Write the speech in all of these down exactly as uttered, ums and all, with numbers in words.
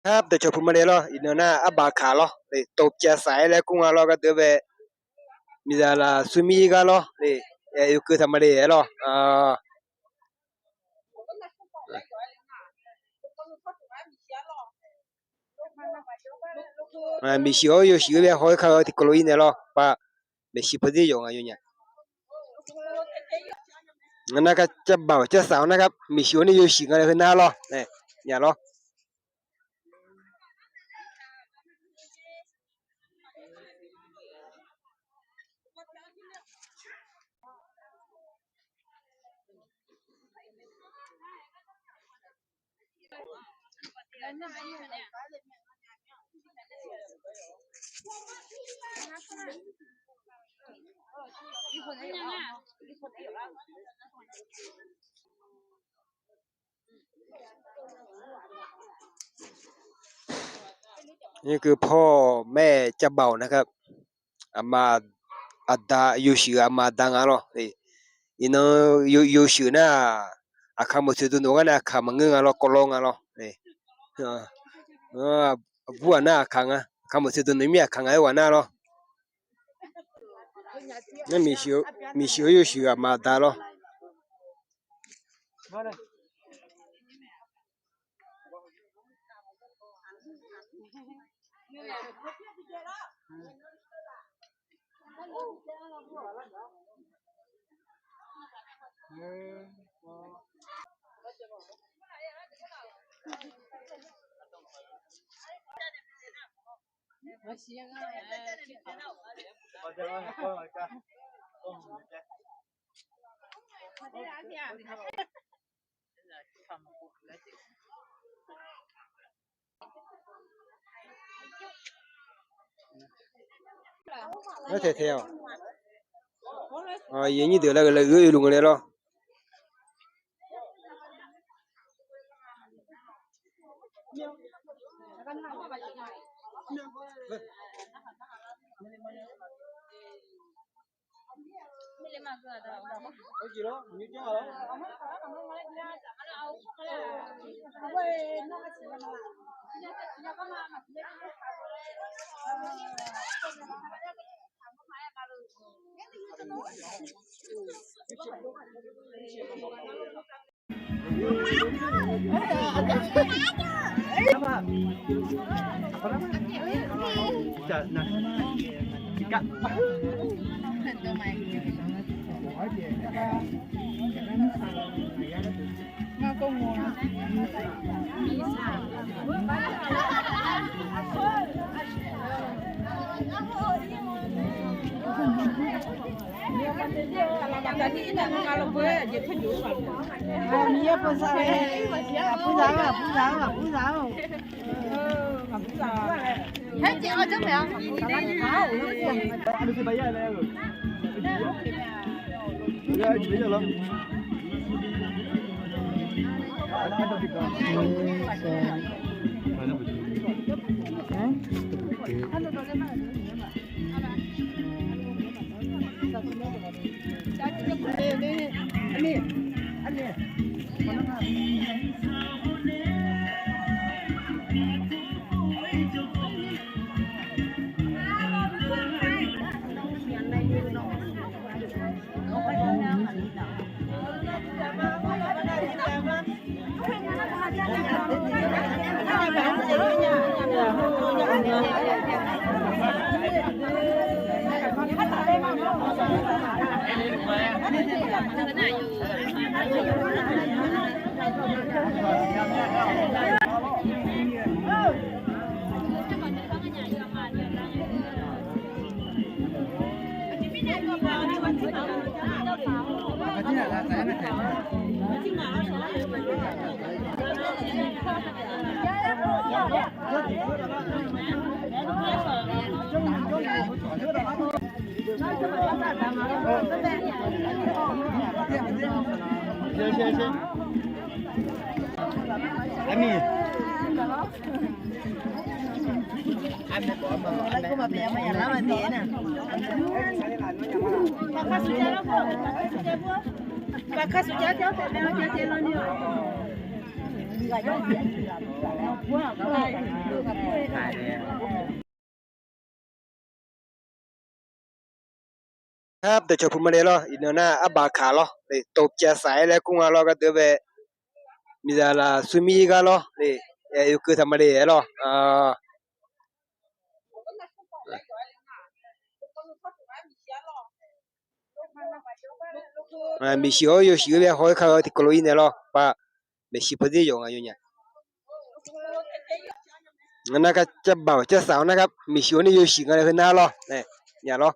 Nar dawqcawq puq ma le lawr, iqnan nar arbaq kaq lawr, tov pyav saf-aer laer kur nga lawr, gharduq bae miqzaq lafsur mir gar lawr, yawkeuv taq ma le-aer lawr. Miqshiq-awr yawshuif-eu bae haw-aer ka-eu tiqkawv lof-ir nae lawr, ba maeqshi pawdzer yawf nga yawnya. Ngar nar gar carbaoq carsaq-awr nar gar miqshiq-awr nae yawshuif nga laer heu nar lawr, nya lawr. Ni keuv paw mae carbaoq nar gar, aqma aqda yawshuif-eu aqma aqda nga lawr. Iqnan yawshuif nar-aq, aqkaq meuq tsoeq dm noeq gar nae aqkaq maqngeur nga lawr, kawv lawr nga lawr. Aqbur ghaq nar aqkaq nga, aqkaq meuq tsoeq dm noeq mir aqkaq nga-aer ghaq nar lawr. Nar miqshiq-eu yawshuif aqma aqda lawr. Nar taeq taeq-awq. Aqyuif aqnyir deuq lar-eu lar-eu oeluf nga le lawr. Kar, dawqcawq puq male lawr, iqnan nar arbaq kaq lawr, tov pyav saf-aer laer kur nga lawr, gardeuv bae miqzaq lafsur mir gar lawr, yawkeuv taq male-aer lawr. Miqshiq-awr yawshuif-eu bae haw-aer kar-eu tiqkawv lof-ir nae lawr, ba maeqshi pawdzer yawq nga yawnyaf. Ngaq nar kar cavbaq-awq carsaq-awr nar kar miqshiq-awr nae yawshuif nga laer heu nar lawr, nya lawr.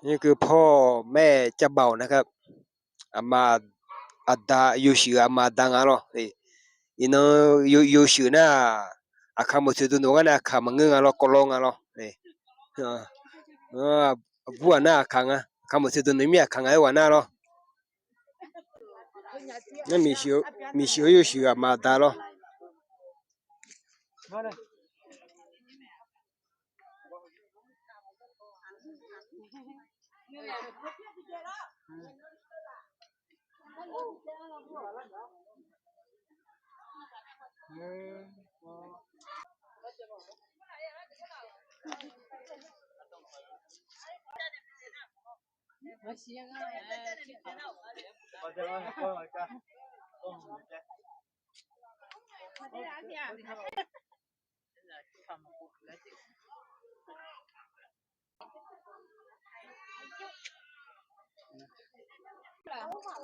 Nymrkeuv pawr-awq, maer-aer cavbaq-awq nar kar, aqma aqda, yawshuif aqma aqda nga lawr. Iqnan yawshuif nar-aq, aqkaq meuq tsoeq dm noeq gar nae aqkaq maqngeur nga lawr, kawv lawr nga lawr. Aqbur ghaq nar aqkaq nga, aqkaq meuq tsoeq dm noeq mir aqkaq nga-aer ghaq nar lawr. Nar miqshiq-awr yawshuif aqma aqda lawr.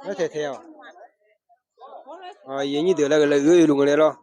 Nar taeq taeq-awq. Aqyuif aqnyir deuq laer ghae laer uiq-eu luf nga laer lawr.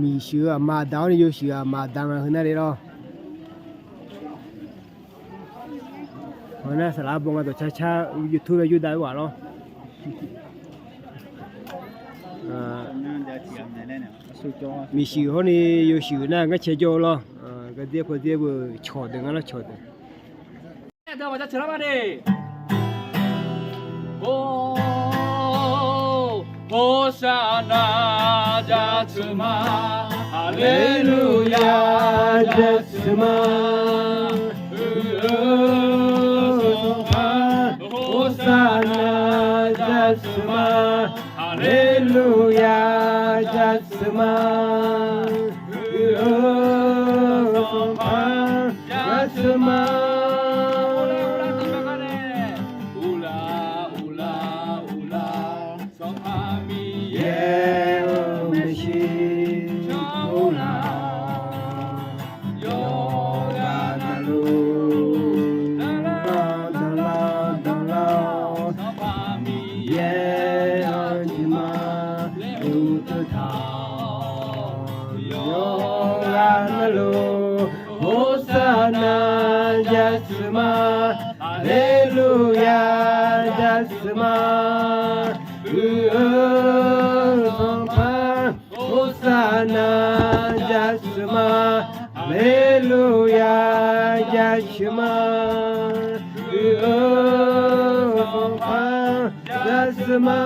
Miqshuif-eu aqma aqda-awr ni yawshuif-eu aqma aqda nga heu nar le lawr. Hawnar saqlaq arbaw nga dawqcar car YouTube-aer yurdav-aer ghaq lawr. Miqshuif hawr ni yawshuif nar ngar cae jawr-eu lawr. Gardzer pawdzer beu cawqdeuq nga lawr cawqdeuq. Hosana jaceuq ma, haleluya jaceuq ma. Hosana jaceuq ma, haleluya jaceuq ma. Uiq-eu Sanqpaq jaceuq ma. Uqlaf uqlaf uqlaf Sanqpaq Miqyaer-euq maeqshi uqlaf yawqghaq navluf danqlar danqlar danqlar-awr Sanqpaq Miqyaer-anr aqjeq ma laer uqtaf taq-awq. Yawqghaq navluf Hosana jaceuq ma, haleluya jaceuq ma. Uiq-eu Sanqpaq Hosana jaceuq ma, haleluya jaceuq ma. Uiq-eu Sanqpaq jaceuq ma.